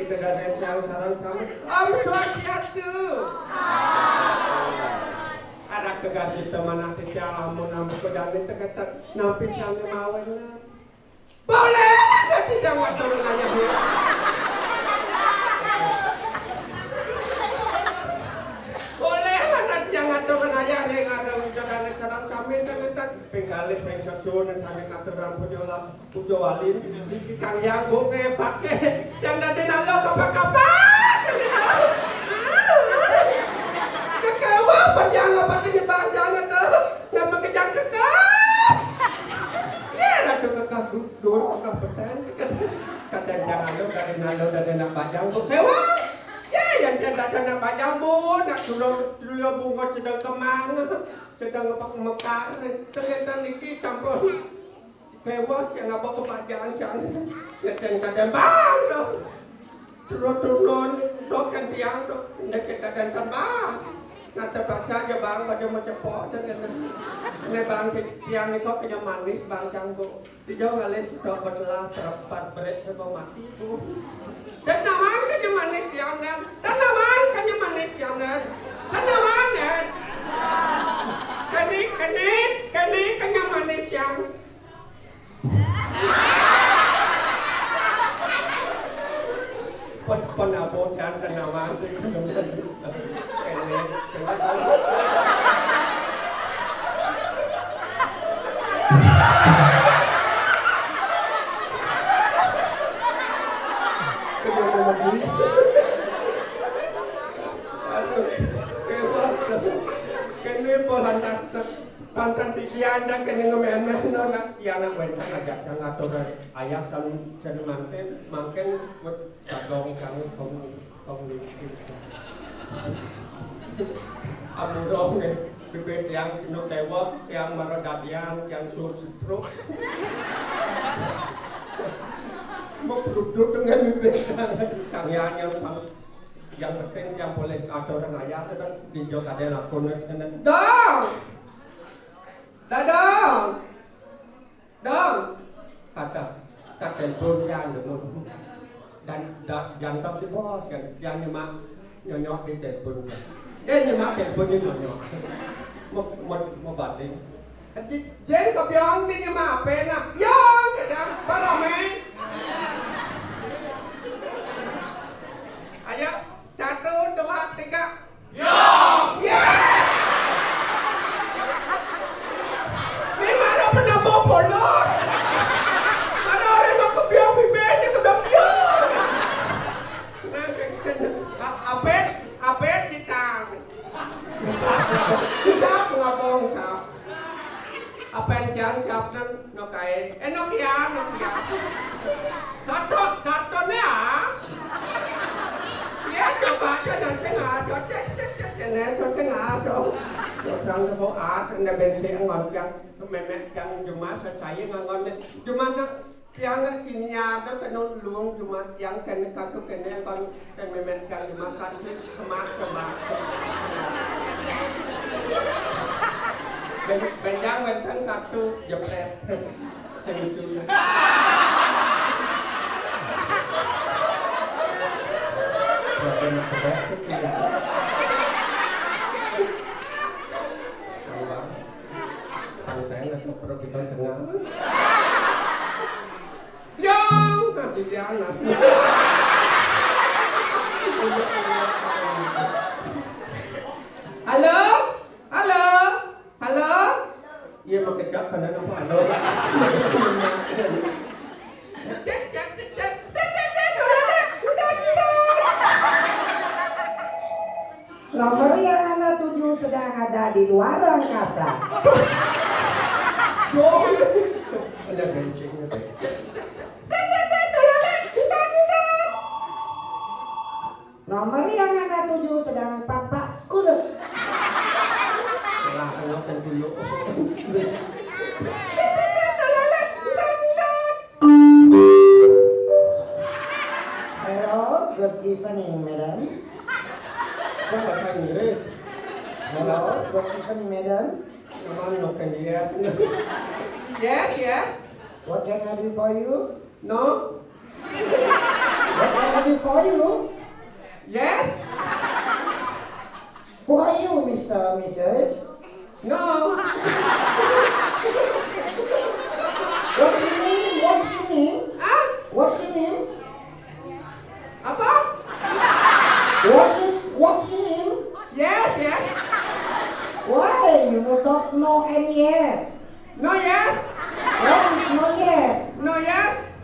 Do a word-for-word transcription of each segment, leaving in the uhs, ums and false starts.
Kedaden tiang sareng sami. Om Swastiastu. Arah keganti teman ati tiang lamun nampi kedaden tegetek nampi sami mawena. Boleh lah, tidak ngatur ngayah ya. Boleh lah, tidak ngatur ngayah ya, ada ujaran sareng sami tegetek. Penggalih pengsasun sami katuran puja lah. Puja wali niki Kang Hyang Bu nggih paké. Jang dadi nalo kapan-kapan. Kekéwa panjang apa kene bangdang to. Ngapa kejang kekeh. Ya ratu kekeh gugur kekeh petang. Kadang jang alo dadi nalo dadi anak bajang Bu kéwa. Ya yang jang dadi anak bajang Bu nak dulu dulu bungut sedang kemang. Sedang ngepak mekar. Ternyata niki sampun Kéwa cék ngapa kepajang cang. Ngecén kadén bang to. Terus turun to kan tiang to. Ngecén kadén tembang. Nah terpaksa aja bang pada mau cepot dan kena. Né bang tiang niko kenyang manis bang cang bu. Dijauh ngalih sudah betelah terempat berit sebab mati bu. Dan naman kenyang manis tiang dan. Dan naman kenyang manis tiang dan. Dan naman dan. Keni keni keni kenyang manis tiang. Pon pon abot kan kenawan sih. Aduh, kene bolan tak Panten pikiran dah kene ngemen-men no nak ya nak wénten ajak yang aturan ayah san san manten mangken wet kadong kang kong kong licin. Amudong deh bibit yang no kewok yang maradadian yang sur setruk. Mau beruduk dengan bibit kang yang yang yang penting yang boleh aturan ayah sedang di jok ada lakon dong. Dadang! Dadang! Kata, kata telepon dia dulu. Dan da, jantok di bos kan, dia nyemak nyonyok di telepon dia. Dia nyemak telepon dia nyonyok. Mau mau mau batin. Jadi dia kebiang di nyemak apa nak? Yang kita balame. Ayo, satu, dua, tiga. Yo! Yo! Ni mana pernah bawa bola? Mana orang mau kebiang bibirnya kebiang yo? Apet, apet kita. Kita ngabong kau. Apa yang jangan jawab no kae. Eh, Nokia, Nokia. Karton, kartonnya. Ya, coba aja nanti ngaco. Cek, cek, cek, cek, ngaco, cek, ngaco. Orang tuh ah, kena bensin ngoncang. Memek yang cuma saya ngangon. Cuma nak yang sini ada kena luang cuma yang kena kartu kena yang kan Kan memen kali makan tu semak-semak. Bejang wénten kartu jepret. Selucu. Pantai nak pergi tengah. Yang nanti dia anak. Halo? Halo? Halo? Iya, mau kecap, mana nama halo? Cek, cek, cek, cek. Tet, tet, tet, udah, tet, udah, tet. Nomor yang Anda tuju sedang ada di luar angkasa. Aduh. Ada bencengnya. Nomor yang Anda tuju sedang papa kuda. Lah, anak yang tuyul. Hello, good evening, madam. Kok bahasa Inggris? Hello, good evening, madam. Come on, no can yes. Yes, yes. What can I do for you? No. What can I do for you?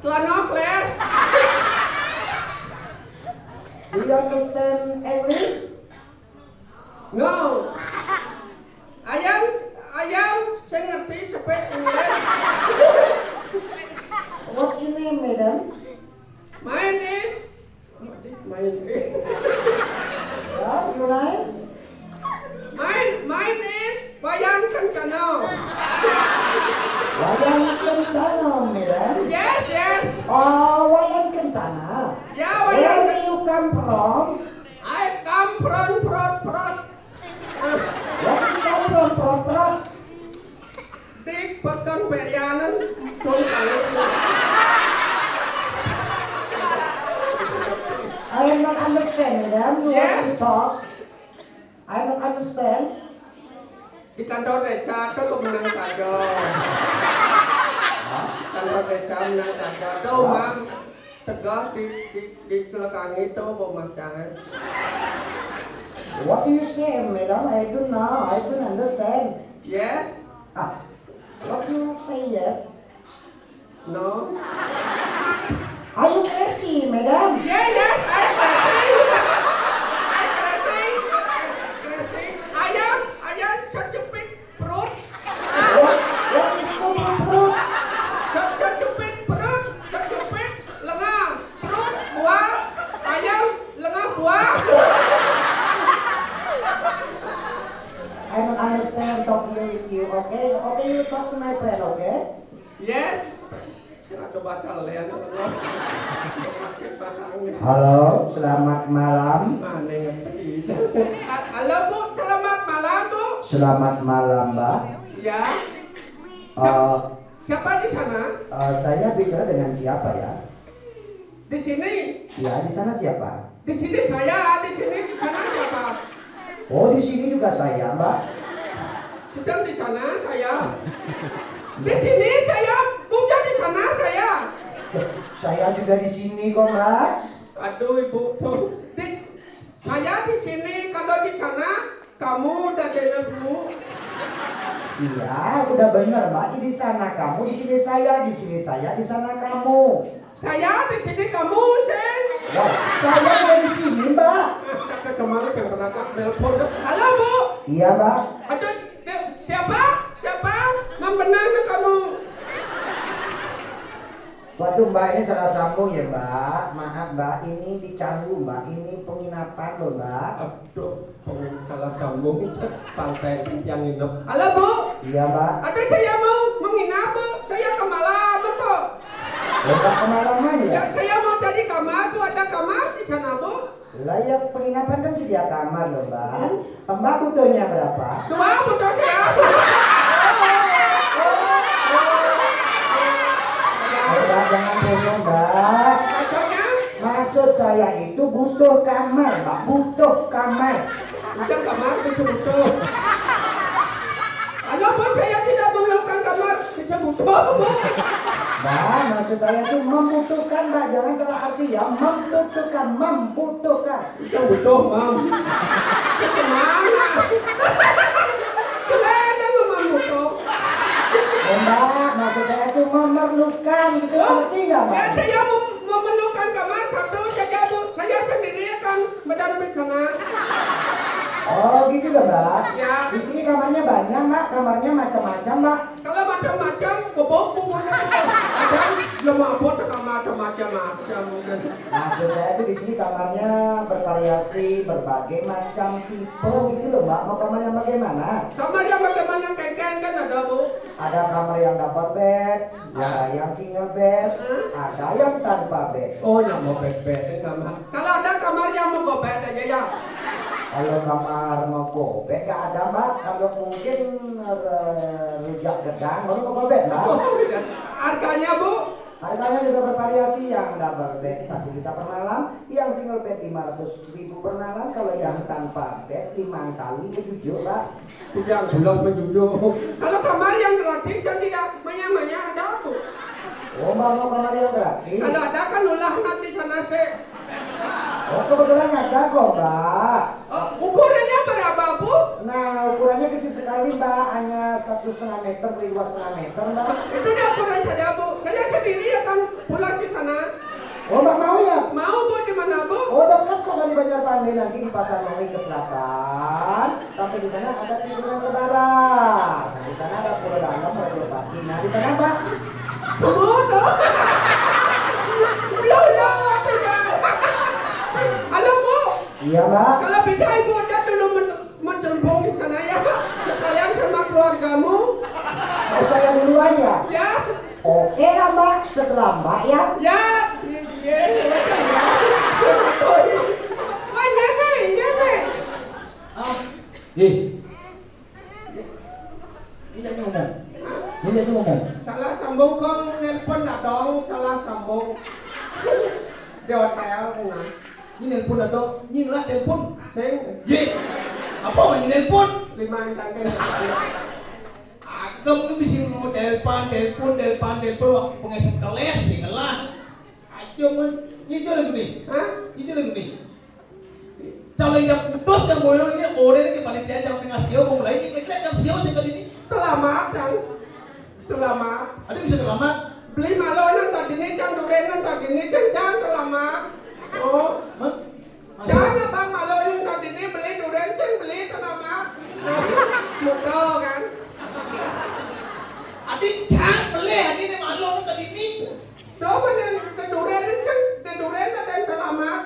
Celana kles. Do you understand English? No. Ayan, ayan, sing ngerti cepet English. What's your name, madam? Mine is, mine is. What, your name? Mine, mine is Wayan Kencana. Wayan Kencana, madam? Yes, yes. Oh, Wayan Kencana. Yeah, Wayan. Where do you come from? I come from, from, from. Where do you come from, from, from? Dik, pekan perianan, dong kali. I don't understand, madam. You want to talk? I don't understand. Di kantor desa tuh menang saja. Kantor desa menang saja. Tuh, Mam. Tegah di, di, di kelekangi tuh, Bang Macan. What do you say, madam? I don't know. I don't understand. Yes? Ah, what do you say yes? No. Are you crazy, madam? Yeah, yes, I am crazy. I am crazy. I am, I am cecupit perut. What, what is cecupit perut? Ce-, cecupit perut, cecupit lengah, perut, buah, ayam, lengah, buah. I don't understand talking with you, okay? Okay, you talk to my friend, okay? Yes. Ada baca lain apa? Halo, selamat malam. Mana ngerti? Halo, Bu, selamat malam, Bu. Selamat malam, Mbak. Ya. Eh, siapa di sana? Eh, saya bicara dengan siapa, ya? Di sini. Ya, di sana siapa? Di sini saya, di sini, di sana siapa? Oh, di sini juga saya, Mbak. Bukan di sana saya. Di sini saya, bukan di sana saya. Saya juga di sini kok, Mbak. Aduh, Ibu, tuh. Di, saya di sini, kalau di sana, kamu udah dengar, Bu? Iya, udah bener, Mbak. Di sana kamu, di sini saya, di sini saya, di sana kamu. Saya di sini, kamu sing. Lah, saya ada di sini, Mbak. Ada kecemar yang pernah tak nelpon. Halo, Bu. Iya, Mbak. Aduh, de-, siapa? Siapa? Mang Benang nih kamu. Waduh, Mbak, ini salah sambung ya, Mbak. Maaf, Mbak, ini di Canggu, Mbak. Ini penginapan loh, Mbak. Aduh, pengen salah sambung. Pantai yang nginep. Halo, Bu. Iya, Mbak. Ada saya mau menginap, Bu. Saya kemalaman, Bu. Oh, Mbak kemalaman ya? Ya, saya mau cari kamar, Bu. Ada kamar di sana, Bu? Lah ya, penginapan kan sedia kamar loh, Mbak. Hmm? Mbak butuhnya berapa? Dua, butuh saya. Oh, Mbak, jangan bingung, Mbak. Maksudnya? Maksud saya itu butuh kamar, Mbak. Butuh kamar. Bukan kamar, itu butuh. Halo, Bu, saya tidak memerlukan kamar. Saya butuh, Bu. Mbak, maksud saya itu membutuhkan, Mbak. Jangan salah arti ya. Membutuhkan, membutuhkan. Itu butuh, Mam. Itu mana? Kelihatan lu, Mam, butuh. Ya, Mbak, maksud saya itu memerlukan gitu. Oh, ngerti nggak, Mbak? Ya, saya mem-, memerlukan kamar satu saja, Bu. Saya sendiri akan mendampingi sana. Oh, gitu ya, Mbak? Ya. Di sini kamarnya banyak, Mbak. Kamarnya macam-macam, Mbak. Kalau macam-macam, kebok bukunya. Ada, belum apa, kamar macam-macam mungkin. Maksud saya tuh di sini kamarnya bervariasi, berbagai macam tipe gitu loh, Mbak. Mau kamar yang bagaimana? Kamar yang bagaimana, kengkeng kan ada, Bu? Ada kamar yang double bed, ya, ada yang single bed, hmm? Ada yang tanpa bed. Oh, yang mau bed-bed, kamar. Kalau ada kamar yang mau go bed aja ya. Kalau kamar mau go bed nggak ada, Mbak. Kalau mungkin, eh, rujak gedang baru mau go bed, Mbak. Oh, iya. Harganya, Bu? Harganya juga bervariasi, yang double bed satu juta per malam, yang single bed lima ratus ribu per malam, kalau yang tanpa bed lima kali ya jujur, Pak. Yang bulat menjujur. Kalau kamar yang gratis yang tidak manya-manya ada, Bu? Oh, Mbak mau kamar yang gratis? Kalau ada kan ulah nanti sana sih. Oh, kebetulan ada kok, Mbak. Oh, ukurannya berapa, Bu? Nah, ukurannya kecil sekali, Mbak. Hanya satu setengah meter kali dua setengah meter, Mbak. Itu dia ukuran saya, Bu. Saya sendiri akan pulang Ini nanti di Pasar Mawai ke selatan, tapi di sana ada Piungan ke barat. Nah, di sana ada Pulau Dalam, Merpati. Nah, di sana, Pak. Semua tuh. Halo, Bu. Iya, Pak. Kalau bisa Ibu aja dulu men- mencemplung di sana ya. Sekalian sama keluargamu. Oh, saya duluan ya? Ya. Oke lah, Mbak. Setelah Mbak ya. Ya. Iya, iya, iya. Wah, iya nih, iya nih. Ah, eh. Ini aja ngomong. Ini aja ngomong. Salah sambung kong nelpon dah dong, salah sambung. Di hotel, nah. Ini nelpon dah dong, ini lah nelpon. Sing. Ye. Apa ini nelpon? Lima yang tangke. Agam tu bisi mau telepon, telepon, telepon, telepon, waktu pengeset keles, sih lah. Aja man, ini aja lagu ni. Hah? Ini aja lagu ni. Kalau yang putus yang boyo ini orang ni panitia jam tengah siang mau mulai ni, kita jam siang sih tadi ni. Terlambat, Kang. Terlambat. Ada bisa terlambat? Beli malu nang tadi ni, Kang, duren nang tadi ni, Kang, Kang, terlambat. Oh. Hah? Maksud? Jangan abang malu nang tadi ni, beli duren, Kang, beli terlambat. Mudah, kan? Adi cang beli, adi ni malu nang tadi ni. Tuh, mana duren, Kang, duren ada yang terlambat.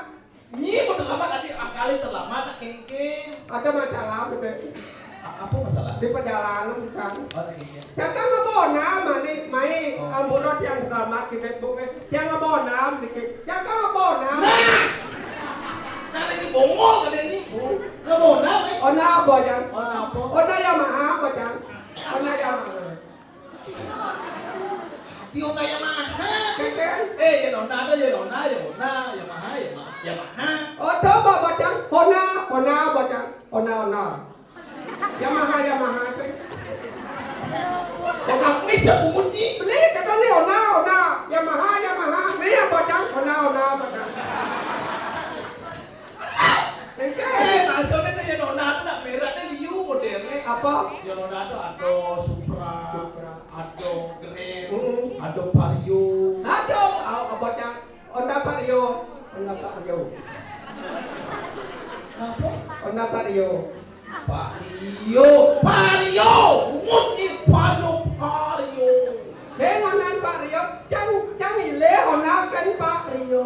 Nyi mau terlambat tadi, akali terlambat, tak kengkeng. Ada masalah, betul. A- apa masalah? Di perjalanan, bukan? Oh, tak kengkeng. Cakap apa, nah, mani, mai, Oh. Amburot yang terlambat, kita buka. Yang apa, nah, dikit. Cakap apa, nah? Nah! Cara ini bongol kan ini. Hmm. Nggak mau, nah, eh. Oh, nah, apa, yang? Oh, nah, apa? Oh, nah, Yamaha, apa, yang? Oh, nah, Yamaha. Di Honda Yamaha. Keken. Eh, ya Honda ada, ya Honda, ya Honda, Yamaha, ya Ma-, Yamaha. Oh, coba bacang. Honda, Honda bacang. Honda, Honda. Yamaha, Yamaha. Kok bisa bunyi? Beli kata ni Honda, Honda. Yamaha, Yamaha. Ni yang bacang. Honda, Honda bacang. Eh, maksudnya tu ya Honda tu nak merah tu liu modelnya. Apa? Ya Honda tu ada Supra, Supra. Ada Grand, Hmm. Ada Vario. Ada, au, apa cak? Honda Vario. Honda Vario. Apa? Honda Vario. Vario, Vario. Bunyi Vario, Vario. Saya ngonan Vario, cang, cang ile ngonan kan Vario.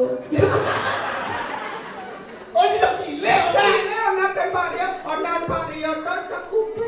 Oh, dia dah pilih, Honda. Pilih ngonan kan Vario, ngonan Vario tu sekupi.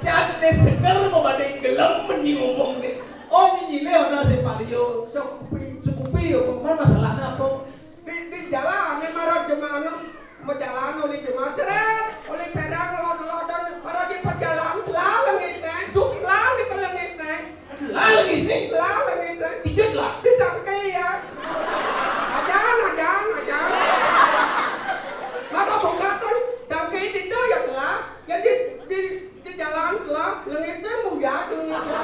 Cang ni seger mau banding gelem meni ngomong ni. Oh, ni ile Honda si Vario. Sekupi. Sekupi, apa? Mana masalahnya apa? Di, di jalan, ni marot jemaah anu, berjalan oleh jemaah, ceret, oleh perang, lod-, lodon, marot di perjalan, telah lengit, eh. Duh. Telah di kelengit, eh. Telah lengit ni? Telah lengit, eh. Ijut lah. Di tangki, ya. Ajan, ajan, ajan. Maka buka kan, tangki itu ya telah, ya di, di, di jalan telah, lengit tu muya, lengit tu.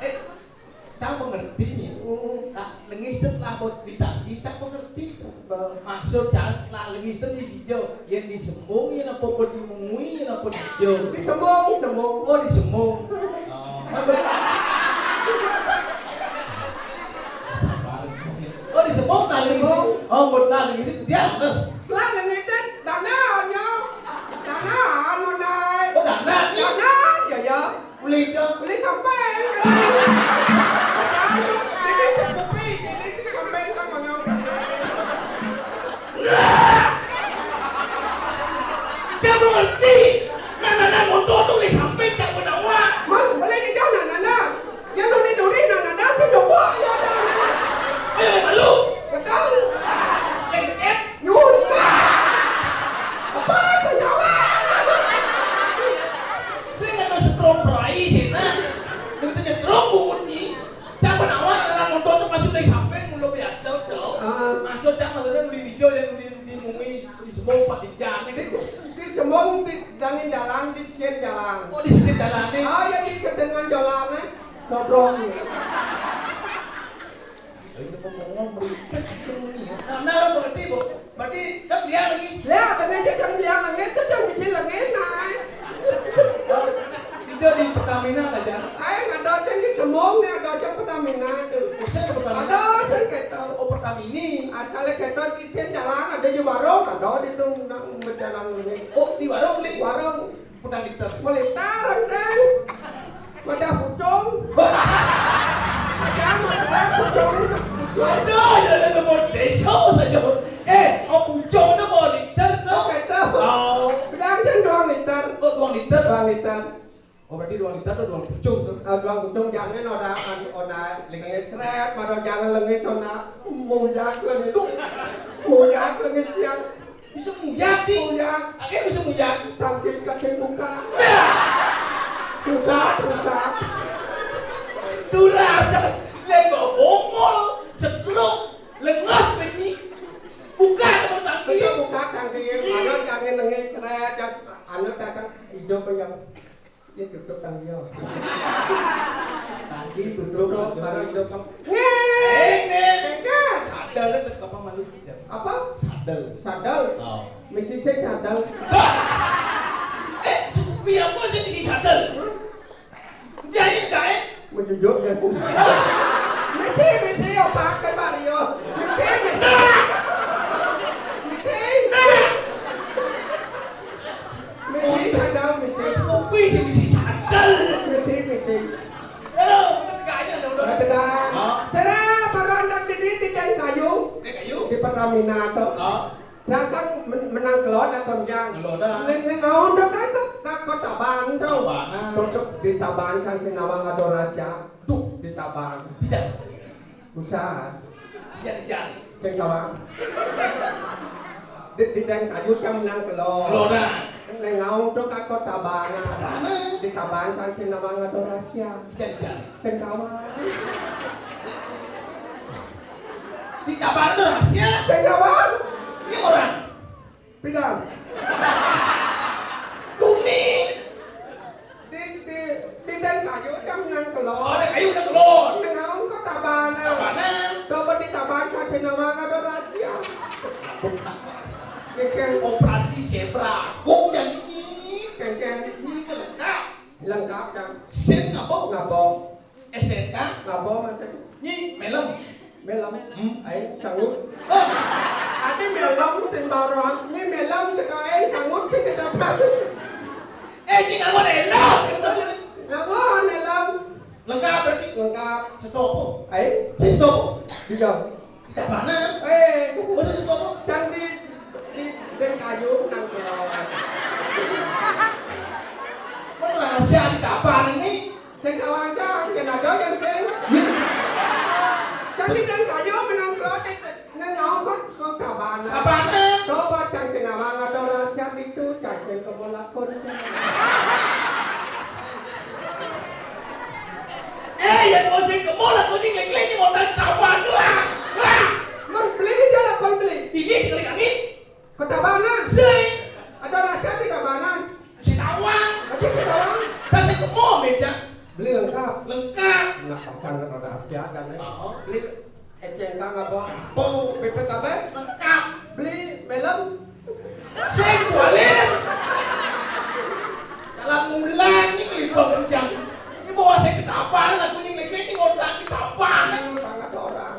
Eh, Cang mengerti ni. Hmm. Nah, lengis tu telah buat ditagi, cang mengerti. Betul. Maksud cang telah lengis tu di hijau. Yang disembung, yang apa buat dimungui, yang apa hijau. Disembung, sembung. Oh, disembung. Oh, sabar. Oh, disembung telah lengis. Sembung. Oh, buat telah lengis. Dia terus. Telah lengis tu, dana, nyo. Dana, anu, nai. Oh, dana ni. Dana, ya, ya. Beli tu. Beli sampai. Ini cukupi, ini sampai kan banyak. Cak mengerti. Nah, nah, nah, motor tu beli sampai cak menawa. Mang, boleh ni jauh nah, nah, nah. Yang duri-duri nah, nah, nah, tu jauh. Ya, nah, nah, nah. Ayo, malu. Betul. Eh, eh. Nyun. Apa senyawa? Saya nggak tahu setrum perai sih, nah. Begitu nyetrum bungut ni. Cak menawa anak motor tu pasti udah sampai mula biasa tu. Ah. Maksud cak maksudnya beli hijau yang di, di bumi, di semua empat di jalan ni. Di, di semua di dangin jalan, di sisi jalan. Oh, di sisi jalan ni. Ah, ya di ketengan jalan ni. Nodrong ni. Ayo, kita ngomong meripik tu ni. Nah, nah, berarti, Bu. Berarti kan dia lagi. Lihat, ada cacang dia lagi, cacang kecil lagi, nah. Kita di Pertamina aja. Ayo, ngadon Ni, asalé kéto di sini jalan ada di warung, ada di itu nang berjalan ini. Oh, di warung beli? Warung. Udah liter. Meliter, kan? Macam pucung. Macam, macam pucung. Aduh, ya, ya, ya, mau desa saja. Eh, oh, pucung itu mau liter, no? Oh, kéto. Oh. Bilang kan dua liter. Oh, dua liter. Dua liter. Oh, berarti dua liter atau dua pucung tuh? Ah, dua pucung jangan ada, ada lengit seret, pada jangan lengit, ada muyak lengit. Tuh. Muyak lengit yang bisa muyak, di. Muyak. Akhirnya bisa muyak. Tangki kacang buka. Susah, susah. Durhaka. Lenggo bongol, setruk, lengos, benyi. Buka, teman tangki. Betul, buka tangki. Pada jangan lengit seret, jangan, anu datang hidup yang Ya tutup tangki yo. Tangki tutup, tutup, baru hidup. Ngék, ngék, ngék. Sadel, apa malu? Apa? Sadel. Sadel. Oh. Misi saya sadel. Hah? Eh, suku apa sih misi sadel? Hmm? Dia ini enggak, eh? Menunjuk ya. Misi, misi, apa ke Mario? Misi, misi. Misi. Misi sadel, misi. Kopi sih misi sadel. Misi, misi. Halo, kita tegaknya dong, dong. Kita. Hah? Cara baru anak didik di Dén Kayu. Dén Kayu? Di Pertamina tuh. Hah? Sedangkan men-, menang kelod atau enggak? Kelod dah. Neng, neng, oh, udah kan tuh, tak kota Tabanan tuh. Tabanan. Tutup di Tabanan kan si nawang ada rahasia. Tuh, di Tabanan. Tidak. Buset. Iya, iya. Sing tawang. Di, di Dén Kayu cang menang kelod. Keloran. Neng ngaung tuh ka kota Tabanan. Tabanan. Di Tabanan kan sing nawang ada rahasia. Iya, iya. Sing tawang. Di Tabanan ada rahasia. Sing tawang. Ini orang. Pidang. Tuni. Di, di, di Dén Kayu cang menang kelod. Oh, Dén Kayu udah kelod. Menang ke Tabanan. Tabanan. Coba di Tabanan kasih nawang ada rahasia. Kengkeng. Operasi zebra. Kok yang ini? Kengkeng. Ini ke lengkap. Lengkap, cang. Sing ngapa? Ngapa? S N K? Ngapa maksudnya? Nyi, melem. Melem? Hmm. Aing sanggup. Oh. Ati melem, sing baron. Nyi melem, sing aing sanggup, sing kedapat. Eh, nyi ngapa melem? Ngapa melem? Lengkap berarti? Lengkap. Setopo? Aing? Setopo? Tidak. Di Tabanan? Eh, masa setopo? Candi di Dén Kayu nang bawah. Mun rahasia di Tabanan nih. Sing kawancang, yen ada yen sing. Cang di Dén Kayu menang kelod, neng ngaung kok, kok Tabanan. Tabanan. Coba cang sing nawang ada rahasia itu, cang sing kebon lakon. Eh, ya mau sing kebon lakon ini ngeklik ini mau tadi Tabanan tuh, ah. Wah. Mun beli di jalan kon beli. Ini sekali kami. Kota Tabanan. Sing. Ada rahasia di Tabanan. Si tawang. Ada si tawang. Kasih ke mall meja. Beli lengkap. Lengkap. Nah, pasan ada rahasia kan, eh. Oh. Beli S N K ngapa? Pau B P K B. Lengkap. Beli melem. Sing balik. Jalan mulang ini kelibang kencang. Ini bawa saya ke Tabanan, aku ini ngeklik ini ngotak di Tabanan. Tangan orang.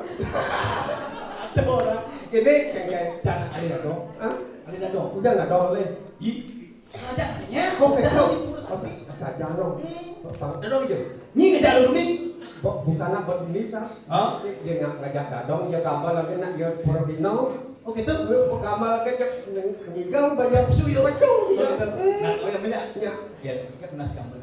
Ada orang. Ini kayak jangan air dong. Hah? Ada dong. Udah nggak dong, leh. Ih, aja ya. Kok kayak tahu? Masa, masa aja dong. Hmm. Bapak. Ada dong, Jo. Nyi ngejar lu nih. Bok, busana buat Indonesia. Hah? Dia nggak ngajak dadong, dia gambar lagi nak dia pura dino. Oh, gitu? Lu gambar lagi cek ngigang banyak suyo pacung. Oh, gitu. Nah, oh, yang banyak. Ya. Ya, kita penas gambar.